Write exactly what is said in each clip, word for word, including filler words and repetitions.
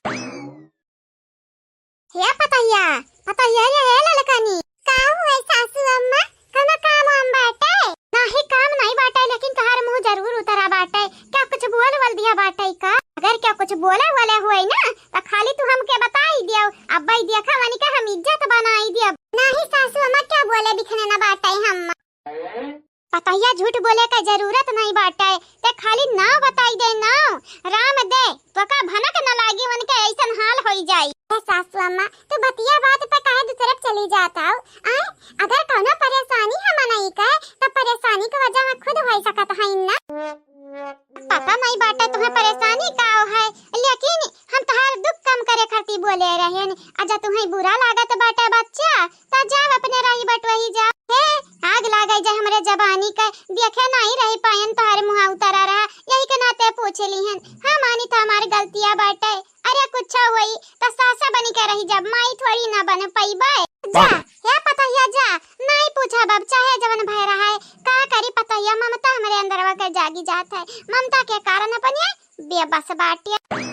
हे पतोहिया, पतोहिया रे, हे ललकनी। का हुए सासू अम्मा, कउनो काम वाम बाटे? नाहीं, काम नाहीं बाटे, लेकिन तोहार मुँह जरूर उतरा बाटे। का कुछ बोल वोल दिया बाटे का? अगर का कुछ बोले वोले हुए ना, त खाली तू हमके बताई दियो। अब्बई देखा वनिका हम इज्जत बनाई दियो। नाहीं सासू अम्मा, का बोले बिखने ना बाटे हम। पतोहिया, झूठ बोले क जरूरत नाहीं बाटे, ते खाली नाव बताई दे, नाव राम दे, तोका भनक न लागी, उनके अइसन हाल होई जाई। ए सासू अम्मा, तू बतिया बात पे काहे दूसरे पे चली जात हऊ? आय, अगर कउनो परेशानी हम नाहीं कहे, त परेशानी क वजह हम खुद होई सकत हई ना। पता नाहीं बाटे तुहे परेशानी का है, लेकिन हम तोहार दुख कम करे खातिर बोले रहेन। आ जा तुहे बुरा लागत बाटे बच्चा, त जाव अपने रही बटवही जा। हे, आग लागे जा हमरे जबानी के, देखे नाहीं रही पायन तोहार मुँह उतरा रहा, यही के नाते पूछ लिहन। हाँ मानी त हमार गलतिया बाटे, अरे कुछ होई त सासा बनी के रही जब, माई थोड़ी ना बन पइबे। जा, हे पतोहिया जा, नाहीं पूछा बाप, चाहे जवन भय रहा है, का करी पतोहिया, ममता हमरे अंदरवा के जागी जात है, ममता के कारण अपने बेबस बाटे।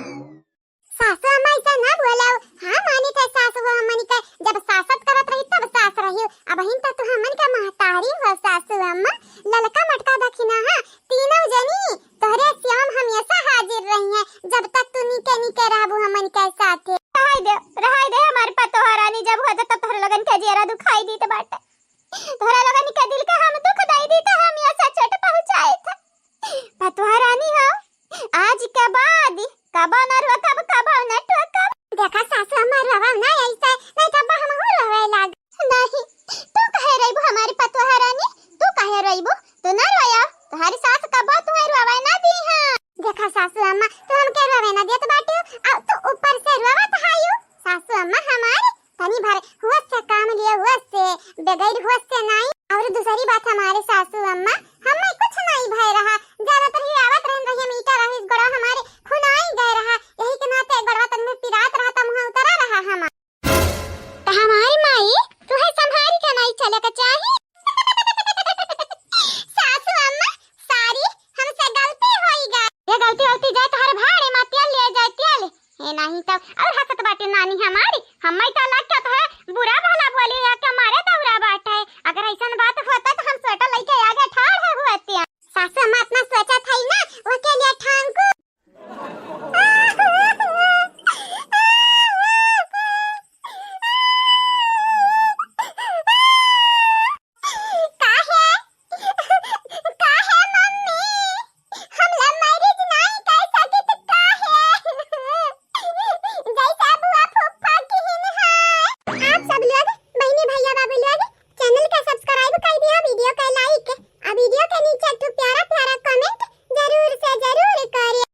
सासू अम्मा ऐसा ना बोलो, हाँ मानी थे सासू हो हमनी के, जब सासत करत रही तब सास रही, अबहिन त तू हमन के महतारी हो सासू अम्मा, ललका मटका दखिना, हाँ, तीनों जनी तोहरे सेवा में हमेशा हाजिर रही हैं, जब तक तू नीके नीके रहबू हमन के साथे। रहाई दे, रहाई दे हमार पतोह रानी, जब होत तब तोहरे लोगन के जियरा दुखाई दीत बाटे। तोहरा लोगन के दिल के हम दुख दई दी त हम ऐसा चोट पहुँचाए था। पतोह रानी हो, आज के बाद कबो न रोकब, कबो न टोकब। देखा सासू हमार रोवा ना ऐसे, नहीं तो अब्बा हमहू रोवे लाग। नहीं, तू काहे रोइबू हमारी पतोह रानी, तू काहे रोइबू? तू ना रोया, तोहारी सास कबो तुहे रोवे ना दी हाँ। देखा सासू अम्मा, तू हमके रोवे ना देत बाटू, अब तू ऊपर से रोवत हायू। सासू अम्मा हमारी तनी भर होश से काम लिया, होश से, बगैर होश से नाहीं। और दूसरी बात हमारे सासू अम्मा, हमें कुछ नाहीं भय रहा, जानत रही आवत रहन रही हम ईटा रही गोड़वा हमारे खुनाई गए रहा, यही के नाते गोड़वा तन में पिरात रहा त मुँह उतरा रहा हमार। त हमारी माई तुहे संभारी के नाहीं चले के चाही। सासू अम्मा, sorry, हमसे गलती होई गई। ये गलती वलती जाए तोहरे भाड़े में, तेल ले जाए तेल। ए नाहीं त और हंसत बाटे नानी हमारी, हम्मे त लाग के तोहरे बुरा भला बोली रहा के मारे दौरा बाटे। अगर ऐसन बात होता त हम सोटा लइके आगे ठाड़ है हुए। सासू अम्मा इतना सोचा था ही ना, वो के लिए ठांकू। काहे? काहे मम्मी? हम love marriage नाहीं कर सकित काहे? जैसे बुआ फूफा किहिन है। आप सब लोग, बहिनी भैया बाबू लोग, channel के subscribe कर दिया, video के like, आ video के नीचे एक ठो प्यारा प्यारा comment जरूर से जरूर करिए।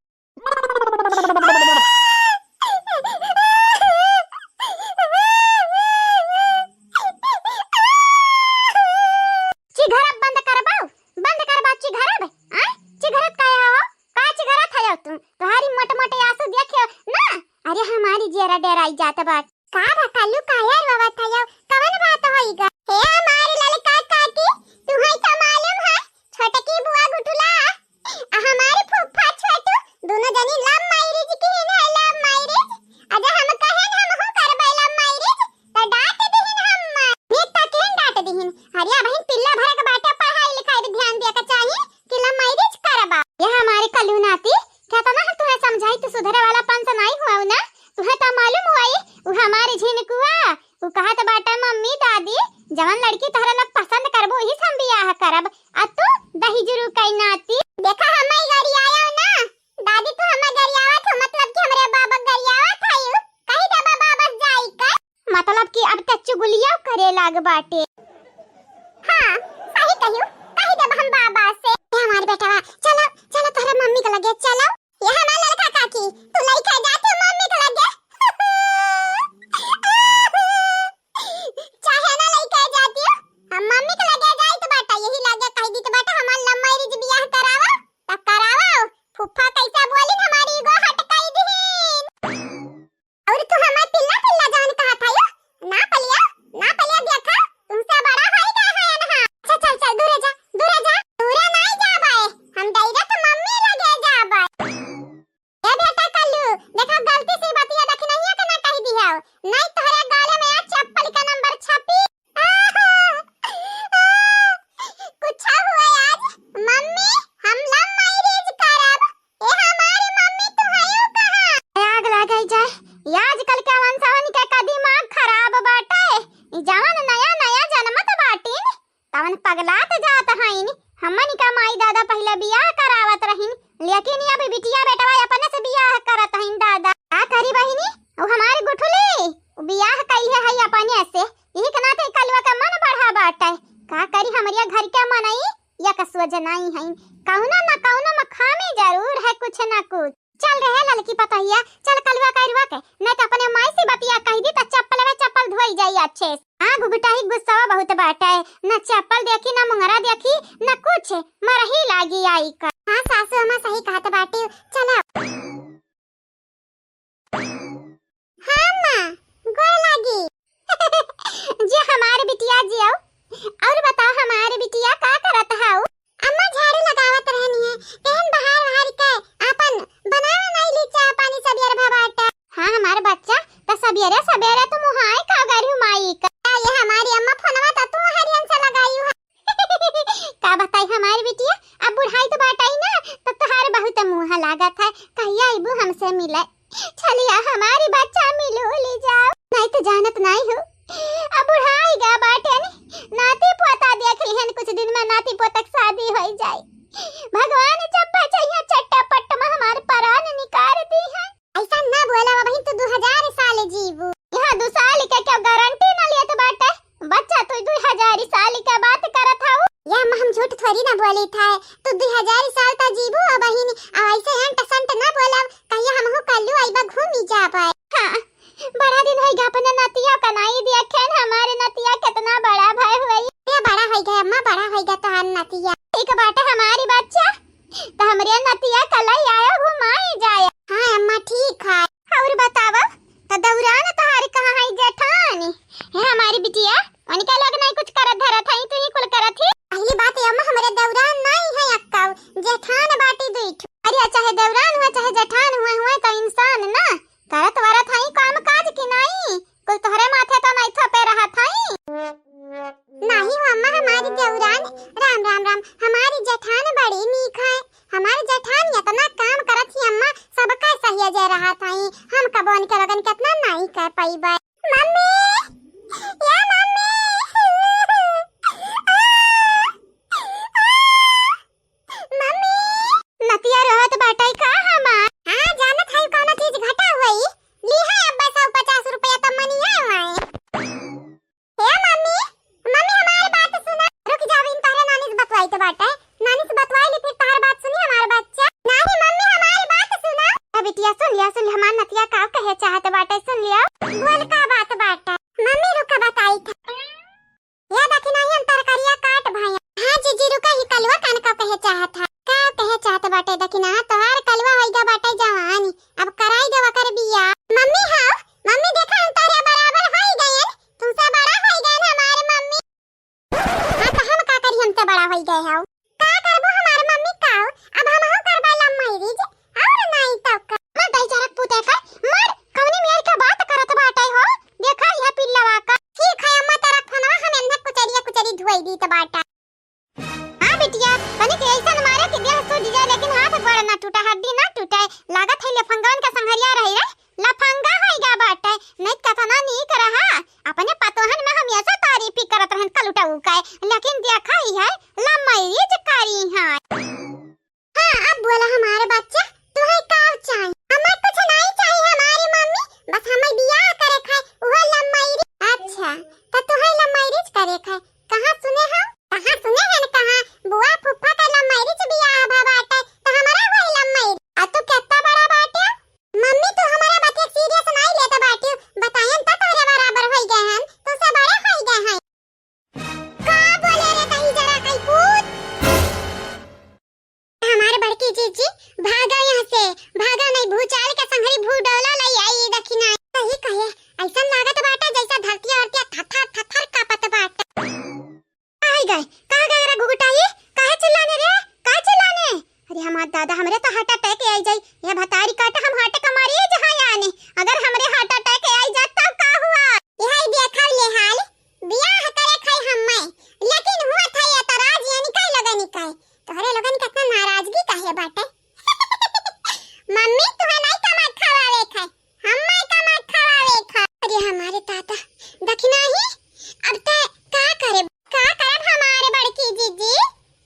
चिघरब बंद करबो, बंद करबो चिघरब, आय? चिघरत काहे हो? का चिघरत है तू? तोहारी मोट मोटे आंसू देखियो ना। अरे हमारी जियरा डेराई जात बा। का भा कालू काहे रोवत है? कवन बात होई गा? हे हमारी ललका काकी, तुहई तो मालूम है, छोटकी बुआ गुठुला आ हमारी फूफा छोटू दोनों जनी love marriage किहिन है, love marriage। अगर हम कहेन हमहू करबै love marriage, त डांट दिहिन हम्मा। मैं त केन डांट दिहिन? अरे अबहिन पिल्ला भरे के बाटे, पढ़ाई लिखाई पे ध्यान दिया के चाही कि love marriage करबा। ये हमारे कलू नाती, केतना हम तुहे समझाई, तू सुधरे वाला पंच नाहीं हुआ ना, तुहे त मालूम हुई, उ हमारे झिनकुआ, उ कहत बाटे, "मम्मी, दादी, जवन लड़की तोहरे लोग पसंद करबो, वही से हम बियाह करब। आ तू दहिजरू कई नाती।" देखा, हमें गरियायो ना। दादी, तू हमें गरियावत हो, मतलब कि हमरे बाबा गरियावत है यू। कही देबा बाबा से जाई कर। मतलब कि अब त चुगलिया करे लाग बाटे। हाँ, सही कहियो, कही देबा हम बाबा से। ए हमारे बेटवा, चलो, चलो तोहरे मम्मी के लगे चलो। ये हमार ललका काकी, तू लइका जाती मम्मी के लगे। चाहे ना लइका जाती हो, हम मम्मी के लगे जाइत बाटा, यही लगे कह दीत बाटा, हमार love marriage बियाह करावा, त करावा। फूफा कैसा बोली, हमारी ego हट कई दीन। और तू हमार पिल्ला पिल्ला जवन कहत हयो, ना पलिया, ना पलिया देखा, तुम चल कलुआ करुआ के, नहीं तो अपने माई से बतिया कहि दी तो चप्पल में चप्पल धोई जाई अच्छे से। हाँ, घुघुटाही गुस्सा बहुत बाटे, न चप्पल देखी, न मुंगरा देखी, न कुछ, मरही लागी आई का। हाँ सासू अम्मा सही कहत बाटी, चला। हाँ माँ, गोड़ लागी। जे हमार बिटिया जियो, और बताओ हमार बिटिया का करत हऊ? अम्मा झाड़ू लगावत रहनी है, कहन बहार बहार के आपन बनावे नहीं ली चाह पानी सबेर भबाटा। हाँ हमार बच्चा, त सबेरे सबेरे तू मुहाई का गरी माई का। ये हमारी अम्मा फोनवा त तू हरियन से लगाई है। का बताई हमारी बिटिया, अब बुढ़ाई तो बाटाई ना, तो तोहार बहुत मुँह लागत है, कहिया अइबू हमसे मिले? चलिया हमारी बच्चा मिलू ले जाओ, नहीं तो जानत नहीं हो, अब बुढ़ाई गा बाटे ने, नाती पोता देख लिहन, कुछ दिन में नाती पोता के शादी हो जाई। भगवान जब बचैया चट्टा पट्ट में हमार परान निकाल दी है। ऐसा ना बोला, अबहिन तू दू हजार साल जीबू। यहाँ दू साल के क्या गारंटी ना लेत बाटे? बच्चा, तू दू हजार साल के बात करत हऊ? या अम्मा, हम झूठ थोड़ी ना बोली था, तू दू हजार साल तक जीबू अबहिन, अब ऐसे अंट संट ना बोलब, कहिया हमहू कल्लू अइबा घूमी जाबे। हाँ, बड़ा दिन होइगा अपने नतिया का नाई देखेन, हमारे नतिया कितना बड़ा भय हुई। ये बड़ा होइगा अम्मा, बड़ा होइगा तोहार नतिया। ठीक बाटे हमारी बच्चा, त हमरे नतिया का लई आया घुमाई जाया। हाँ अम्मा, ठीक है। और बतावा, त दौरान तोहार कहाँ है जेठानी? हे हमारी बिटिया, उनके लग नहीं कुछ करत धरत है, तू ही कुल करत ही। पहली बात ये अम्मा, हमरे दौरान नहीं है अक्का, जेठान बाटी दुई ठो। अरे चाहे दौरान हुआ चाहे जेठान हुआ, हुआ तो इंसान ना, करत वरत है काम काज की नहीं, कुल तोहरे माथे तो नहीं थोपे रहत है। नहीं हो अम्मा, हमारी देवरान, राम राम राम, हमारी जेठान बड़ी नीक है। हमारी जेठान इतना काम करत ही अम्मा, सबका सहिया जे रहत है। हम कबोन के लगन कितना नहीं कर पाइबे। मम्मी, या मम्मी, आ, आ। मम्मी! नतिया रोवत बाटइ का हमार? हाँ, जानत हई कौनो चीज घटा हुई। ली है अब्बे सौ पचास रुपया त मनिया हुआए। हे मम्मी, मम्मी हमार बात सुना। रुक जाओ, इन तोहरे नानी से बतवाई तो बाटे। नानी से बतवाई ली, फिर तोहर बात सुनी हमार बच्चा। नानी, मम्मी हमार बात सुना। ए बिटिया सुन लिया, सुन लिया, हमार नतिया का कहे चाहत बाटे, सुन लिया। बोल का बात बाटे? मम्मी रुका बताई था। या देखी नाही हम तरकारिया काट भाई। हाँ जीजी रुका ही कलुआ कान का कहे चाहत है। का कहे चाहत बाटे देखी ना, तोहार कलुआ होइगा बाटे जवानी। अब कराई दे ओकर बिया। मम्मी हाँ, मम्मी देखा हम तोहरे बराबर होई गयन। तुमसे बड़ा होई गयन हमारे मम्मी। हाँ तो हम का करी, हमसे बड़ा होई गए हो। का करबो हमार मम्मी का? अब हमहू करबा love marriage। और नहीं तो का। मर गई जरक पूते कर, मर, कौनी मेर के बात करत बाटे हो? देखा यह पिल्लवा का। ठीक है अम्मा, तेरा फोनवा हम एन्ने कुचरिया कुचरी धोई दीत बाटा। हाँ बिटिया, तनिक ऐसन मारे कि देह सूज जाए, लेकिन हाथ गोड़ ना टूटे, हड्डी ना टूटे। लागत है लफंगवन के संघरिया रही रे, लफंगा होइगा बाटे। नहीं कतना नीक रहा, अपने पतोहन में हमेशा तारीफी करत रहन कलुटऊ के, लेकिन देखा ही है, love marriage करी है। हाँ, अब बोला हमारे बच्चा, तुहे का चाही? हमें कुछ नहीं चाही हमारी मम्मी, बस हमें बियाह करे खाए, वो love marriage। अच्छा, तो तुहे love marriage करे खाए, कहाँ सुने हो? कहाँ सुने हैं न कहाँ? बुआ फूफा का love marriage बियाह भा बाटे, तो हमारा हुआ love marriage। आ तू कितना बड़ा बाटे? मम्मी तू हमारा बात serious नहीं लेता बाटे, बतायन तो तोहरे बराबर होई गए हैं, तुमसे बड़े होई गए हैं। का बोले रे कहीं जरा कहीं पूत? हमारे बड़की जीजी, भागा यहाँ से, भागा नहीं भूचाल के संघरी भू डौला लई आई दखिना। सही कहे, ऐसन लागत बाटे जैसा धरती और के थथर थथर कापत बाटे। आई गए, कहाँ गए रे घुघुटाई? काहे चिल्लाने रे? काहे चिल्लाने? अरे हमार दादा, हमरे तो heart attack आई जाई। यह भतारी काट हम heart का मरीज हैं यानी। अगर हमरे heart attack आई जात तब का हुआ? यही देखा ले हाल, बियाह करे खाई हम्मे, लेकिन हुआ था ये तराज यानी काई लगनी काई। तोहरे लोगन के इतना नाराजगी काहे बाटे? मम्मी, तुहे नहीं कमा खवावे खाए, हम्मे कमा खवावे खाए। अरे हमारे दादा, दखिना ही, अब ते का करे? का करब हमारे बड़की जीजी?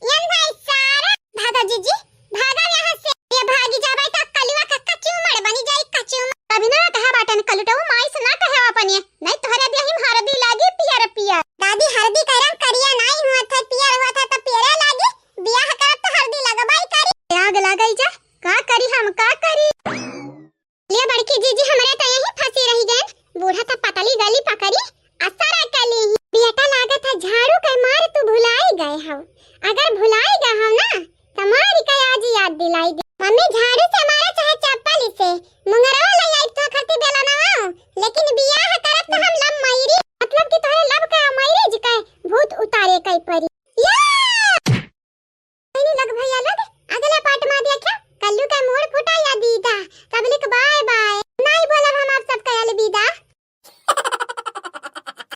यन भाई सारा, भागा जीजी, भागा यहाँ से। ये भागी जाबे तो कलुआ का कचूमर बनी जाई, कचूमर। अभी ना कहा बाटन कलुटऊ माई से ना कहे अपनिए, नहीं तोहरे देही में हरदी लागी पियर पियर। दादी हरदी का रंग करिया नहीं हुआ था, पियर हुआ था तो पियरे लागी। बियाह करब तो हरदी लगबाई करी। आग लगाई जा, का करी हम, का करी? ले जीजी, हम